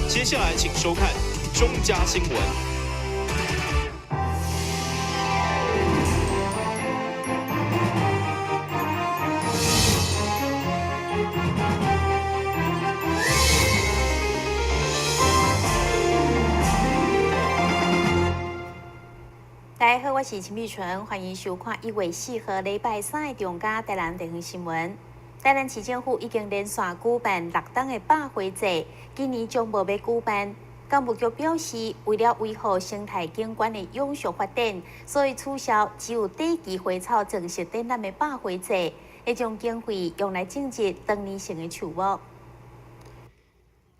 接下來請收看中嘉新聞。大家好，我是陳美純，歡迎收看1月4號禮拜三的中嘉台南地方新聞。台南市政府已經連續舉辦六冬的百花節，今年將無欲舉辦。工務局表示，為了維護生態景觀的永續發展，所以取消只有短期花草裝飾展覽的百花節，會將經費用來種植長年性的樹木。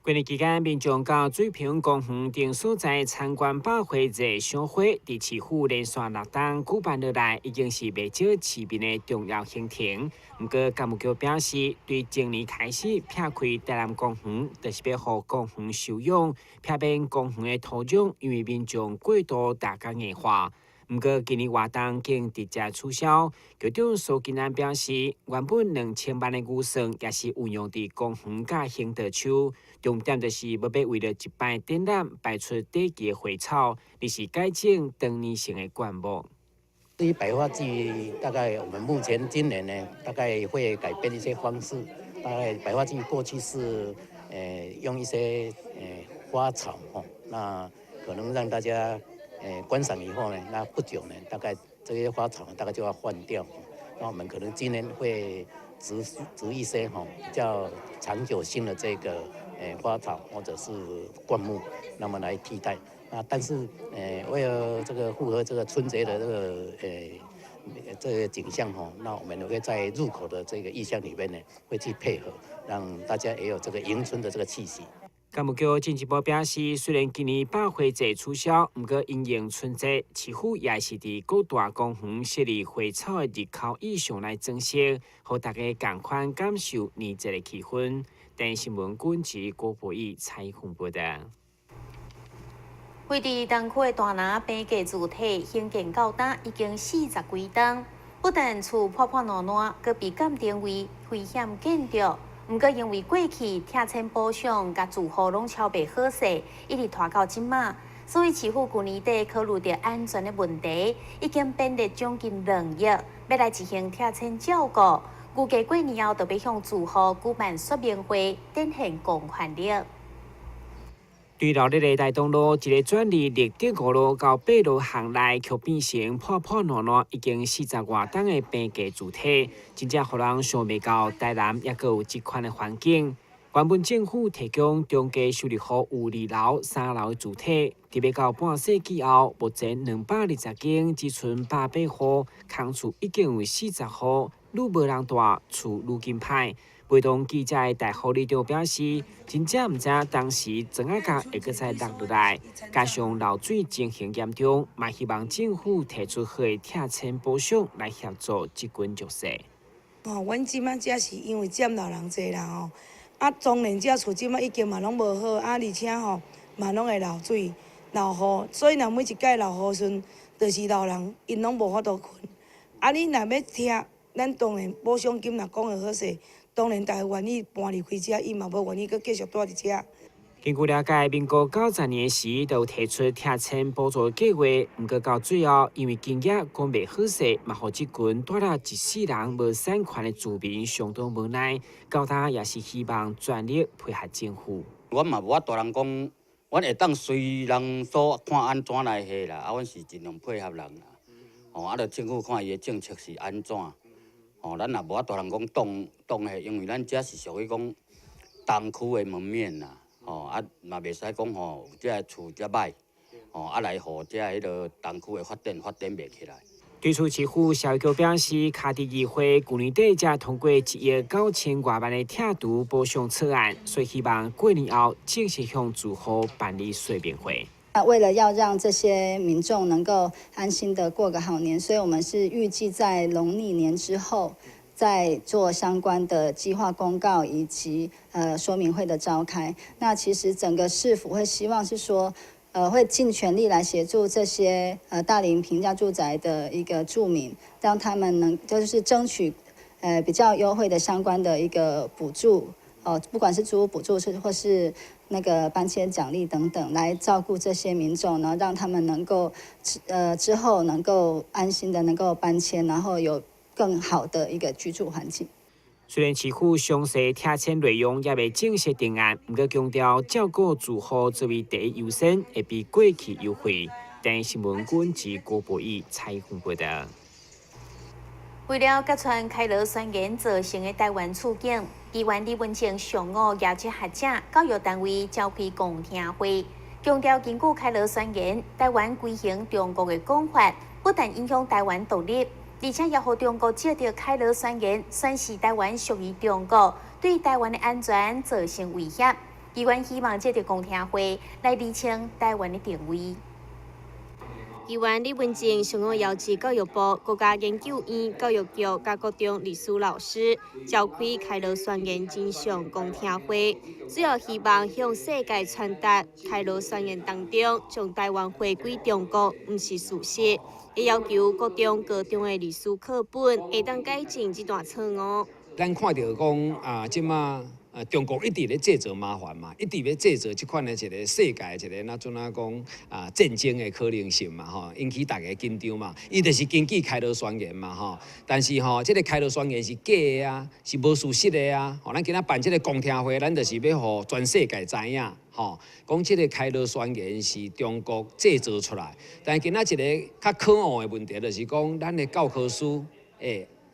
過年期間，民眾到水平公園等所在參觀百花節賞花，佇市府連續六冬舉辦落來，已經是袂少市民的重要行程。毋過，工務局表示，對今年開始撇開台南公園，就是欲予公園休養，避免公園的土壤因為民眾過度大工硬化。毋過，今年活動竟直接取消。局長蘇金蘭表示，原本2000萬的預算也是運用佇公園佮行道樹，重點就是無欲為著一擺展覽擺出短期的花草，而是改種長年性的灌木。至於百花季，大概我們目前今年呢，大概會改變一些方式。大概百花季過去是，用一些花草哦，那可能讓大家觀賞以後呢，那不久呢，大概這些花草大概就要換掉。那我們可能今年會植植一些吼比較長久性的這個花草或者是灌木，那麼來替代。啊，但是為了這個符合這個春節的這個景象吼，那我們會在入口的這個意象裡面呢，會去配合，讓大家也有這個迎春的這個氣息。工務局進一步表示，雖然今年百花節取消，毋過因應春節，市府也是佇各大公園設立花草的入口意象來裝飾，予大家仝款感受年節的氣氛。電視新聞軍事郭博義採訪報道。位佇東區的大林平價住宅興建到今已經40幾冬，不但厝破破爛爛，閣被鑑定為危險建築。毋過因為過去拆遷補償佮住戶攏抄袂好勢，一直拖到這馬，所以市府舊年底考慮著安全的問題，已經編列將近2億，欲來執行拆遷照顧。預計過年後就欲向住戶舉辦說明會，展現公權力。對鬧熱的大東路，一个轉佇立德5路到8路巷內，卻變成破破爛爛，已經40外冬的平價住宅，真正予人想袂到台南猶閣有這款的環境。原本政府提供中低收入戶有2樓、3樓的住宅，特別到半世紀後，目前220間只賰108戶，空厝已經有40戶，愈無人蹛，厝愈緊歹。陪同記者的大護理長表示，真正毋知當時磚仔角會閣再落落來，加上漏水情形嚴重，嘛希望政府提出好的拆遷補償來協助這群弱勢。哦，阮這擺遮是因為佔老人濟啦吼，啊，當然這厝這擺已經嘛攏無好，啊，而且吼嘛攏會漏水、漏雨，所以若每一擺落雨時陣，就是老人𪜶攏無法度睏。啊，你若欲拆，咱當然補償金若講會好勢。當然，大家願意搬離開遮，伊嘛無願意閣繼續蹛佇遮。根據了解，民國90年時就提出拆遷補助計劃，毋過到最後，因為經驗講袂好勢，嘛予這群蹛了一世人無產權的住民相當無奈。到今也是希望全力配合政府。阮嘛無法度人講，阮會當隨人所看按怎來彼啦，啊，阮是盡量配合人啦。哦，啊，著政府看伊的政策是按怎。哦，咱也無法度人講擋擋彼，因為咱遮是屬於講東區的門面啦，吼啊嘛袂使講吼，這个厝遮歹，吼啊來予遮彼个東區的發展發展袂起來。對此，市府社會局表示，跤佇議會舊年底才通過1億9000外萬的拆除補償草案，所以希望過年後正式向住戶辦理說明會。那為了要讓這些民眾能夠安心的過個好年，所以我們是預計在農曆年之後再做相關的計劃公告以及說明會的召開。那其實整個市府會希望是說，會盡全力來協助這些大林平價住宅的一個住民，讓他們能就是爭取比較優惠的相關的一個補助。哦，不管是租屋補助是或是那個搬遷獎勵等等，來照顧這些民眾，然後讓他們能夠之後能夠安心的能夠搬遷，然後有更好的一個居住環境。雖然市府詳細拆遷內容猶未正式定案，毋過強調照顧住戶作為第一優先，會比過去優惠。電視新聞軍及郭博義採訪報道。為了揭穿開羅宣言造成的台灣處境，議員李文靜上午邀集學者、教育單位召開公聽會，強調根據開羅宣言，台灣歸行中國的講法，不但影響台灣獨立，而且也予中國藉著開羅宣言宣示台灣屬於中國，對台灣的安全造成威脅。議員希望藉著公聽會來釐清台灣的定位。議員李文靜上午邀集教育部、國家研究院、教育局佮國中歷史老師召開開羅宣言真相公聽會，主要希望向世界傳達開羅宣言當中將台灣劃歸中國毋是事實，也要求國中、高中的歷史課本會當改正這段錯誤。咱看著講啊，這馬中國一直咧製造麻煩嘛，一直欲製造這款的一個世界一個若怎仔講啊戰爭的可能性嘛吼，引起大家緊張嘛。伊就是根據開羅宣言嘛吼，但是吼，這個開羅宣言是假的啊，是無事實的啊。吼，咱今仔辦這個公聽會，咱就是欲予全世界知影吼，講這個開羅宣言是中國製造出來。但今仔一個較可惡的問題就是講，咱的教科書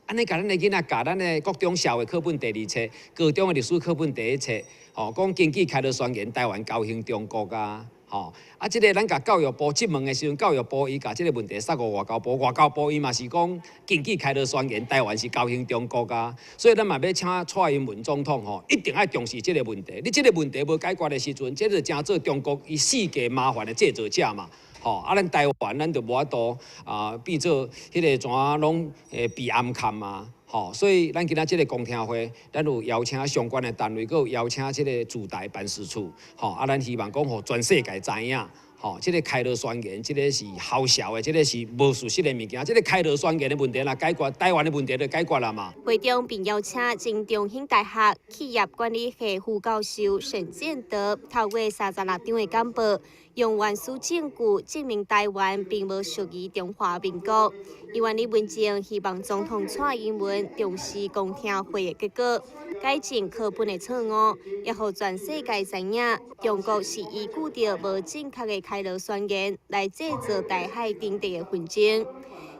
按呢共咱的囡仔教咱的國中社會課本第二冊，高中的歷史課本第一冊，吼，講根據開羅宣言，台灣交還中國啊，吼，啊，這個咱共教育部質問的時陣，教育部伊共這個問題送予外交部，外交部伊嘛是講根據開羅宣言，台灣是交還中國啊，所以咱嘛欲請蔡英文總統吼，一定愛重視這個問題。你這個問題無解決的時陣，這就成做中國伊世界麻煩的製造者嘛。吼，啊，咱台灣咱就無法度啊，變做彼個怎仔攏會被暗崁啊，吼，所以咱今仔這個公聽會，咱有邀請相關的單位，閣有邀請這個駐台辦事處，吼，啊，咱希望講予全世界知影，吼，這個開羅宣言，這個是好笑的，這個是無事實的物件，這個開羅宣言的問題若解決，台灣的問題就解決了嘛。會中並邀請前中興大學企業管理系副教授沈建德，透過36張的簡報，用原始證據證明台灣並無屬於中華民國。議員李文靜希望總統蔡英文重視公聽會的結果，改正課本的錯誤，也予全世界知影，中國是依據著無正確的開羅宣言來製造台海頂地的紛爭。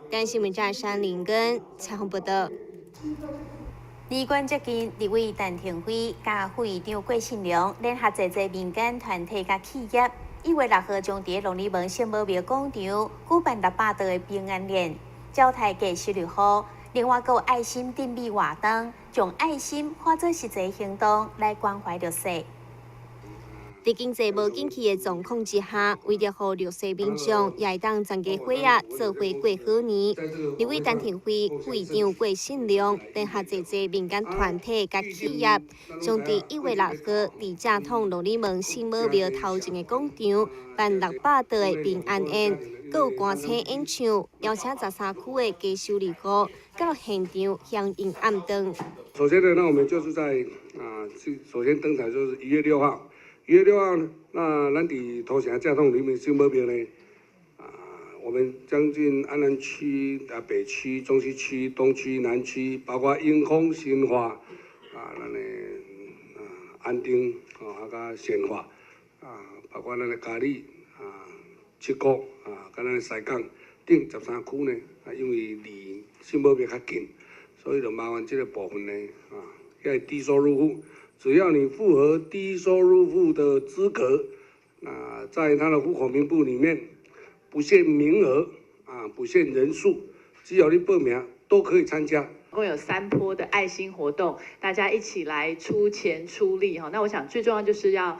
電視新聞張林根採訪報道。旅館接近立委陳亭妃佮副議長郭信良聯合濟濟民間團體佮企業，1月6號將佇龍里門聖母廟廣場舉辦600道的平安宴，招待低收入戶。另外，閣有愛心賑米活動，將愛心化做實際行動來關懷弱勢。佇經濟無景氣的狀況之下，為著予弱勢民眾也會當全家伙仔做伙過好年，立委陳亭妃、副議長郭信良聯合濟濟民間團體佮企業，將佇1月6號佇正統龍里門聖母廟頭前的廣場辦600桌的平安宴，閣有歌星演唱，邀請13區的低收入戶到現場享用暗頓。首先呢，那我們就是在啊，首先登場就是一月六號。1月6號，那咱佇土城正統里面聖母廟呢，啊，我們將近安南區、啊北區、中西區、東區、南區，包括永康、新化，啊，咱的啊安定，哦，啊佮善化，啊，包括咱的嘉里，啊，七股，啊，佮咱的西港等13區呢，啊，因為離聖母廟較近，所以就麻煩這個部分呢，啊，遐低收入戶。只要你符合低收入戶的資格，那在他的戶口名簿裡面，不限名額啊，不限人數，只要你報名都可以參加。共有三波的愛心活動，大家一起來出錢出力哈。那我想最重要就是要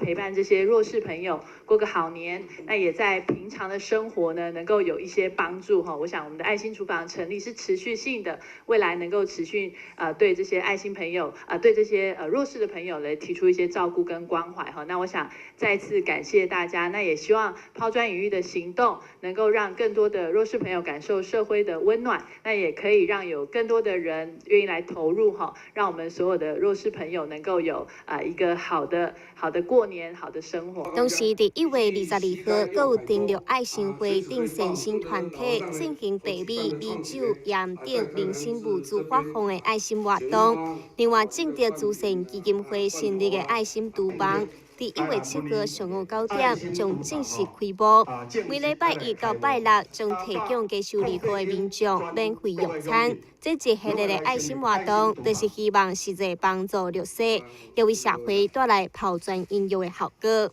陪伴這些弱勢朋友過個好年，那也在平常的生活呢能夠有一些幫助哈。我想我們的愛心廚房成立是持續性的，未來能夠持續對這些愛心朋友啊，對這些弱勢的朋友來提出一些照顧跟關懷哈。那我想再次感謝大家，那也希望拋磚引玉的行動能夠讓更多的弱勢朋友感受社會的溫暖，那也可以讓有更多多的人願意來投入哈，讓我們所有的弱勢朋友能夠有啊一個好的好的過年，好的生活。同時，佇1月22號，閣有登錄愛心會等善心團體進行白米、米酒、鹽等民生物資發放的愛心活動。另外，正德慈善基金會成立的愛心廚房，佇1月7號上午9點將正式開幕。每禮拜一到拜六將提供給受2號的民眾免費用餐。這一系列的愛心活動，就是希望實際幫助弱勢，也為社會帶來拋磚引玉的效果。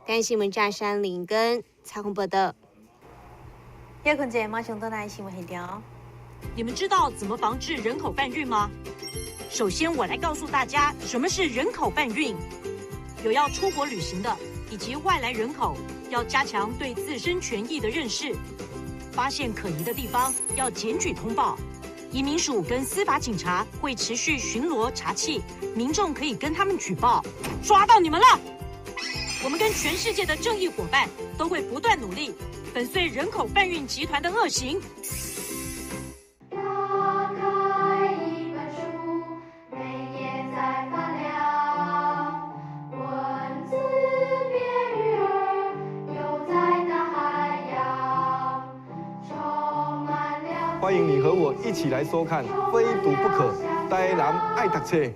台新聞張山林跟采訪報道。葉坤姐馬上轉來新聞現場。你們知道怎麼防治人口販運嗎？首先，我來告訴大家什麼是人口販運。有要出國旅行的以及外來人口，要加強對自身權益的認識。發現可疑的地方要檢舉通報。移民署跟司法警察會持續巡邏查緝，民眾可以跟他們舉報。抓到你們了！我們跟全世界的正義夥伴都會不斷努力，粉碎人口販運集團的惡行。打開一本書，每頁在發亮，文字變魚兒，游在大海洋，充滿了。歡迎你和我一起來收看《非讀不可》，台南愛讀冊。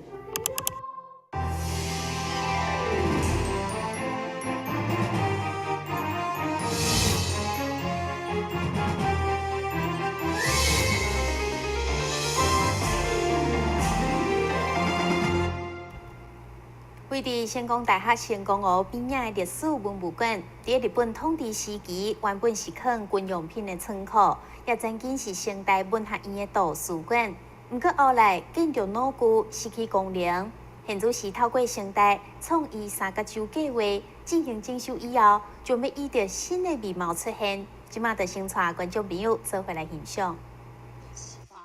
位佇成功大學成功湖邊仔的歷史文物館，佇日本統治時期，原本是囥軍用品的倉庫，也曾經是成大文學院的圖書館。毋過後來建築老舊，失去功能。現如是透過成大創意三角洲計劃進行整修以後，將欲以著新的面貌出現。這馬就先帶觀眾朋友做伙來欣賞。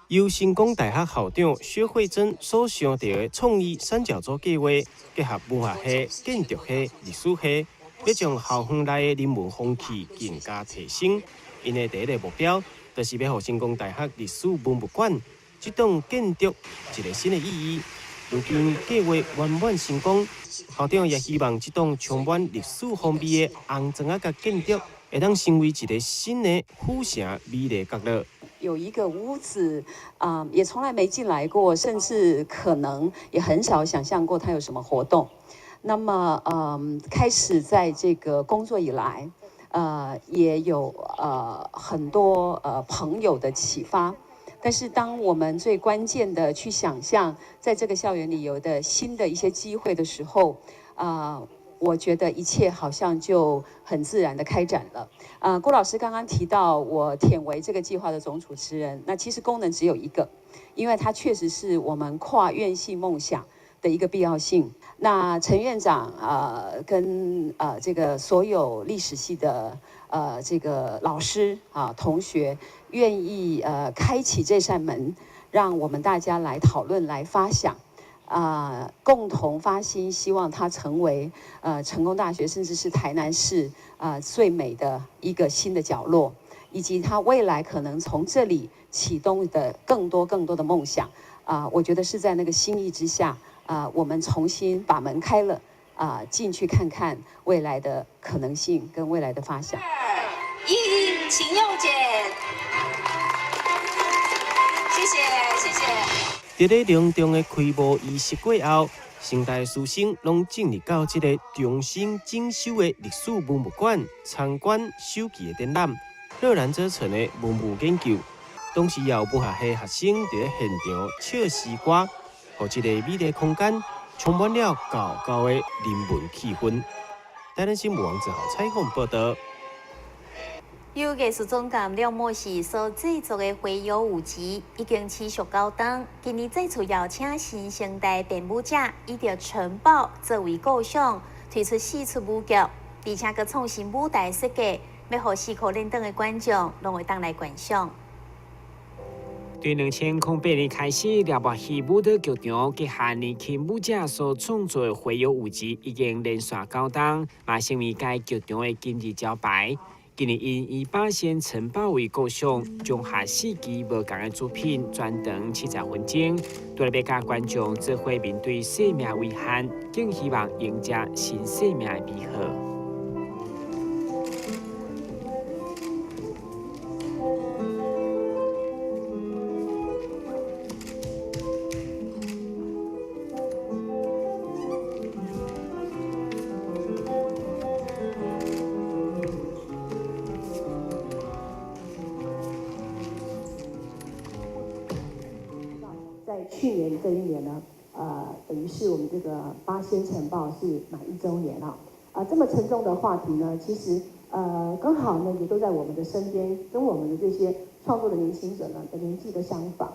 由成功大學校長薛慧珍所想著的創意三角洲計劃，結合文學系、建築系、歷史系，欲將校園內的人文風氣更加提升。𪜶的第一个目標，就是欲予成功大學歷史文物館這棟建築一个新的意義。如今計劃圓滿成功，校長也希望這棟充滿歷史風味的紅磚仔佮建築，會當成為一个新的府城美麗角落。有一個屋子，也從來沒進來過，甚至可能也很少想象過它有什麼活動。那麼，開始在這個工作以來，也有很多朋友的啟發。但是，當我們最關鍵的去想象，在這個校園裡有的新的一些機會的時候，我覺得一切好像就很自然的開展了。郭老師剛剛提到我忝為這個計劃的總主持人，那其實功能只有一個，因為它確實是我們跨院系夢想的一個必要性。那陳院長跟這個所有歷史系的這個老師啊同學，願意開啟這扇門，讓我們大家來討論、來發想。共同發心，希望它成為成功大學，甚至是台南市最美的一個新的角落，以及它未來可能從這裡啟動的更多更多的夢想。我覺得是在那個心意之下，我們重新把門開了，進去看看未來的可能性跟未來的發想。一，請用剪。謝謝，謝謝。佇咧隆重的開幕儀式過後，成大師生攏進入到這个重新整修的歷史文物館參觀首期的展覽《熱蘭遮城的文物研究》。同時，也有文學系學生佇咧現場唱詩歌，予這个美麗空間充滿了厚厚的人文氣氛。台南新聞王子豪採訪報道。由藝術總監廖莫士所製作的花搖舞集已經持續9冬，今年再次邀請新生代編舞者以著城堡作為構想，推出4出舞劇，而且閣創新舞台設計，欲予四箍連檔的觀眾攏會當來觀賞。對2008年開始，廖默戲舞蹈劇場結合年輕舞者所創作的花搖舞集已經連續9冬，嘛成為該劇場的金字招牌。今年𪜶以八仙城堡为构想，综合四支无仝的作品，全长70分钟，除了欲佮观众做伙面对生命危险，更希望迎接新生命的美好。在去年这一年呢，等于是我们这个八仙城堡是满1周年了。这么沉重的话题呢，其实刚好呢也都在我们的身边，跟我们的这些创作的年轻者呢的年纪都相仿，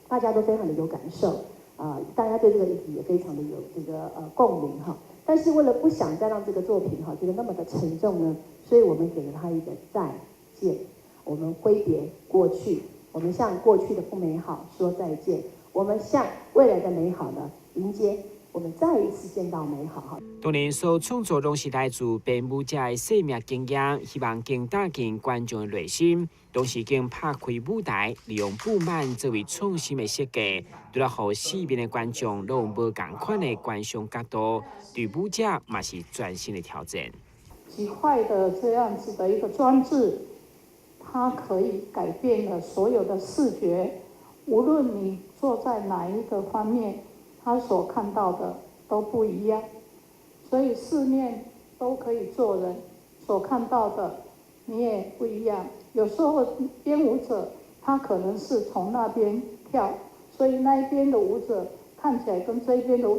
大家都非常的有感受啊，大家对这个议题也非常的有这个共鸣哈。但是为了不想再让这个作品哈觉得那么的沉重呢，所以我们给了他一个再见，我们挥别过去。我们向过去的不美好说再见，我们向未来的美好呢迎接，我们再一次见到美好哈。当年所创作拢是来自编舞者的生命经验，希望更打进观众的内心。同时，更拍开舞台，利用布幔作为创新的设计，除了予四面的观众拢有无仝款的观赏角度，对舞者嘛是全新的挑战。几块的这样子的一个装置。它可以改变了所有的视觉，无论你坐在哪一个方面，它所看到的都不一样。所以四面都可以坐人，所看到的你也不一样。有时候编舞者他可能是从那边跳，所以那一边的舞者看起来跟这边的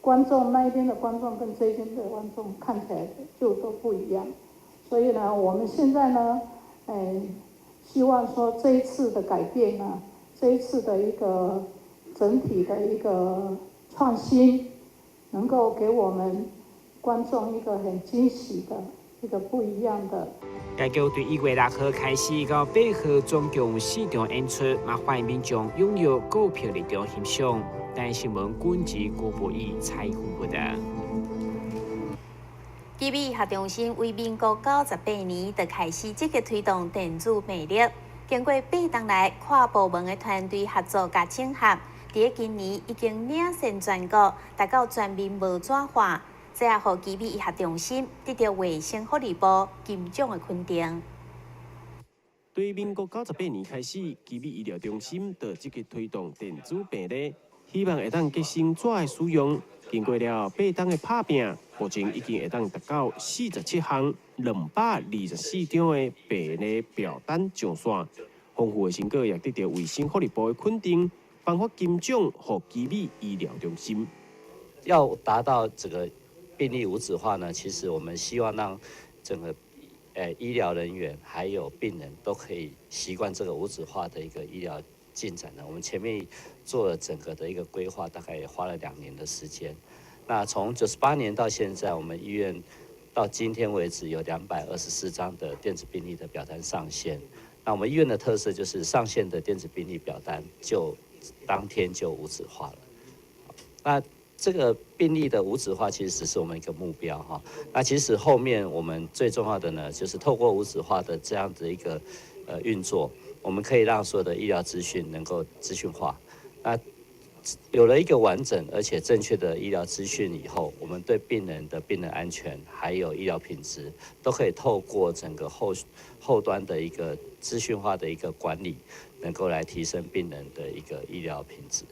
观众，那一边的观众跟这边的观众看起来就都不一样。所以呢，我们现在呢，希望说这一次的改变呢，这一次的一个整体的一个创新，能够给我们观众一个很惊喜的一个不一样的。该剧对1月6号开始到8号，总共4场演出，嘛欢迎民众踊跃购票入场欣赏。台新闻军职郭博义采访报道。奇美医学中心为民国98年就开始积极推动电子病历，经过8冬来跨部门的团队合作佮整合，伫咧今年已经领先全国，达到全面无纸化，这也予奇美医学中心得到卫生福利部金奖的肯定。对民国98年开始，奇美医疗中心就积极推动电子病历，希望会当节省纸的使用。经过了8冬的拍拼，目前已经会当达到47项224张的病历表单上线。丰富的成果也得到卫生福利部的肯定，颁发金奖予奇美医疗中心。要达到这个病历无纸化呢，其实我们希望让整个医疗人员还有病人都可以习惯这个无纸化的一个医疗进展呢。我们前面做了整个的一个规划，大概也花了2年的时间。那从98年到现在，我们医院到今天为止有224张的电子病历的表单上线。那我们医院的特色就是上线的电子病历表单就当天就无纸化了。那这个病历的无纸化其实只是我们一个目标哈。那其实后面我们最重要的呢，就是透过无纸化的这样的一个运作，我们可以让所有的医疗资讯能够资讯化。那有了一个完整而且正确的医疗资讯以后，我们对病人的病人安全还有医疗品质，都可以透过整个后端的一个资讯化的一个管理，能够来提升病人的一个医疗品质。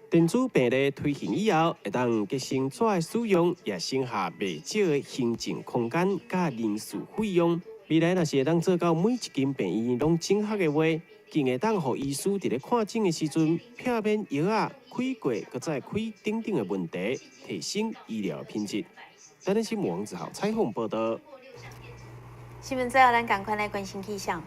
电子病历推行以后，会当节省纸的使用，也省下袂少的行政空间佮人事费用。未来若是会当做到每一间病院拢整合的话，更会当予医师伫咧看诊的时阵，避免药仔开过，阁再开等等的问题，提升医疗品质。台南新闻王子豪采访报道。新闻最后，咱赶快来关心气象。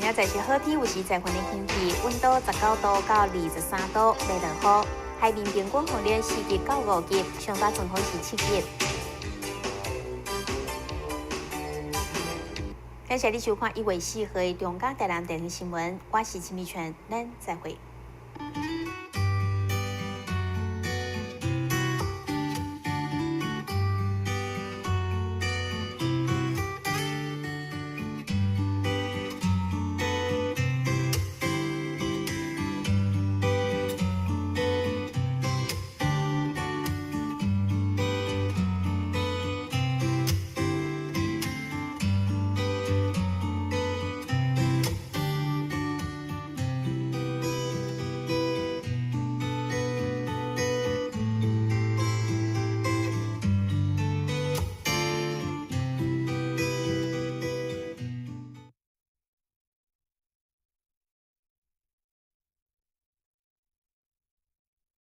明仔载是好天，有时在云的天气，温度19度到23度，袂落雨。海面平均风力4级到5级，上大阵风是7级。感谢你收看1月4号的中嘉台南电视新闻，我是陈美泉，咱再会。